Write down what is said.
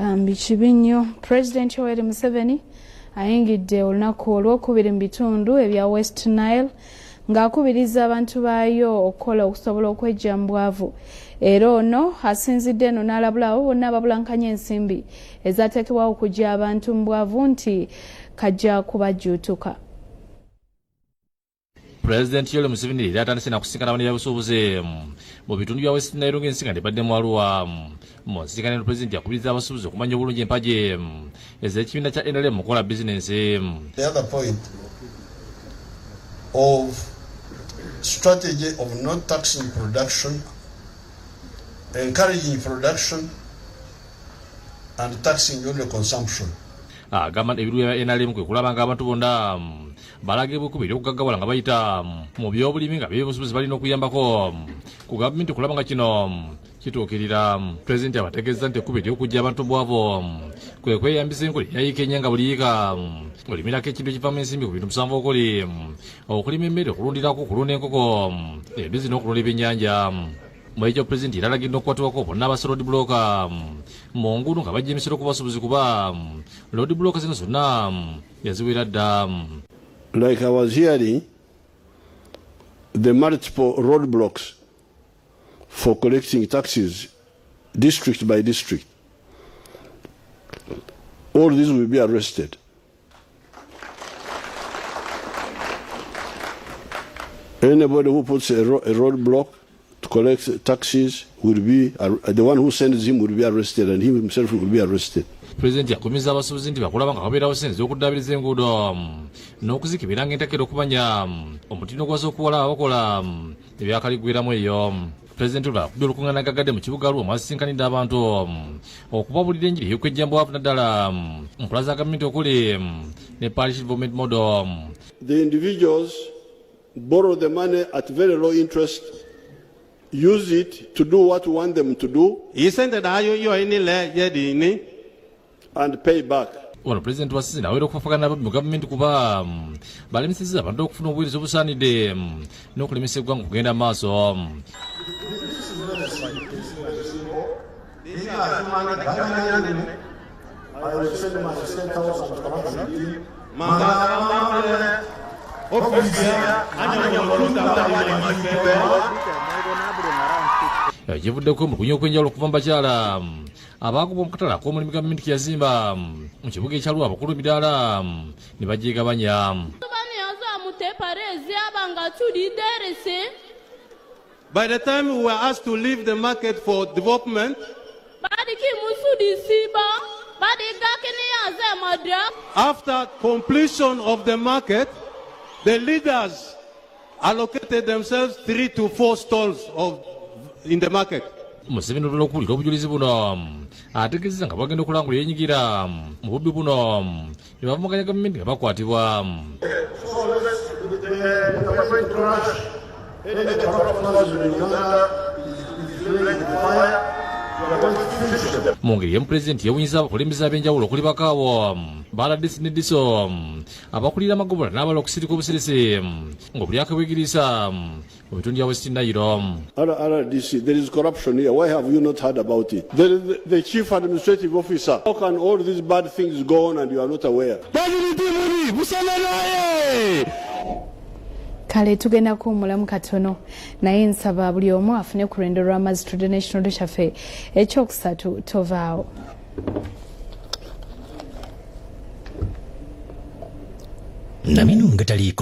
Bambi kibi nnyo. Pulezidenti Yoweri Museveni ayingidde olunaku olwokubiri mu bitundu ebya West Nile ng'akubiriza abantu baayo okukola okusobola okweggya mu bwavu. Era ono asinzidde eno n'alabula abo bonna ababulankanya ensimbi ezateekebwawo okuggya abantu mu bwavu nti kajja kubajjuutuka. Pulezidenti Yoweri Museveni leero atandise nakusisinkana bannabyabusuubuzi mu bitundu bya West Nile ng'ensisinkano ebadde mu Arua. Mu nsisinkano eno Pulezidenti akubiriza abasuubuzi okumanya obulungi empagi ez'ekibiina kya NRM mu kukola bizinensi. The other point of strategy of not taxing production, encouraging production and taxing only consumption. Agamba nti ebiruubirirwa bya NRM kwe kulaba ng'abantu bonna balagibwa ekkubo ery'okugaggawala nga bayita mu by'obulimi nga ab'ebyobusuubuzi balina okuyambako ku gavumenti okulaba nga kino kituukirira. Pulezidenti abategeezezza nti ekkubo ery'okuggya abantu mu bwavu kwe kweyambisa enkola eya yiika ennya nga buli yiika olimirako ekintu ekivaamu ensimbi ku bintu musanvu okuli okulima emmere, okulundirako, okulunda enkoko, embizzi n'okulunda ebyennyanja. Mu ekyo Pulezidenti era alagidde okukwatibwako bonna abassa road block mu nguudo nga bajja emisolo ku basuubuzi kuba road block zino zonna yaziwera dda. Like I was hearing the multiple roadblocks for collecting taxes district by district. All these will be arrested. Anybody who puts a roadblock to collect taxes will be, the one who sends him will be arrested and he himself will be arrested. Pulezidenti yakumiza abasuubuzi nti bakulaba nga wabeerawo ssente ez'okuddaabiriza enguudo n'okuzikebera ng'entakera okumanya omutindo gwazo okuwala abakola ebyakaliggweramu eyo. Pulezidenti olwo akubye olukuŋŋaana gaggadde mu kibuga Arua mwasisinkanidde abantu okubabuulira enjiri ey'okwejja mu bwavu naddala nkola za gavumenti okuli ne Parish Development Model. The individuals borrow the money at very low interest, use it to do what we want them to do, and pay back. Wano Pulezidenti wa Sizini awera okufafagana n'ababbi mu gavumenti kuba balemesezza abantu okufuna obuweereza obusaanidde n'okulemesa eggwanga okugenda mu maaso. Kivuddeko emulugunya okw'enjawulo okuva mu bakyala abaagobwa mu katale ak'omulimu gavumenti ke yazimba mu kibuga ekya Arua abakulu emidaala ne bagyegabanya. By the time we were asked to leave the market for development, after completion of the market, the leaders allocated themselves 3 to 4 stalls in the market. Museveni olwera okuwulira obujulizi buno ategeezezza nga bagenda okulangula yenyigira mu bubbi buno ne bavumaganya gavumenti nga bakwatibwa. Mu ngeri y'emu Pulezidenti yeewunyizza abakulembeze ab'enjawulo okuli Bakaawo, ba RDC ne DISO abakulira amagombolola n'abalala okusirika obusirisi ng'obulyake bwegiriisa mu bitundu bya West Nile. RRDC, there is corruption here. Why have you not heard about it? There is the chief administrative officer. How can all these bad things go on and you are not aware? Kale tugenda kuwummulamu katono naye nsaba buli omu afune ku lwendo lw'amazzi tudde n'ekitundu kyaffe ekyokusatu tovaawo. Naminu nga taliiko.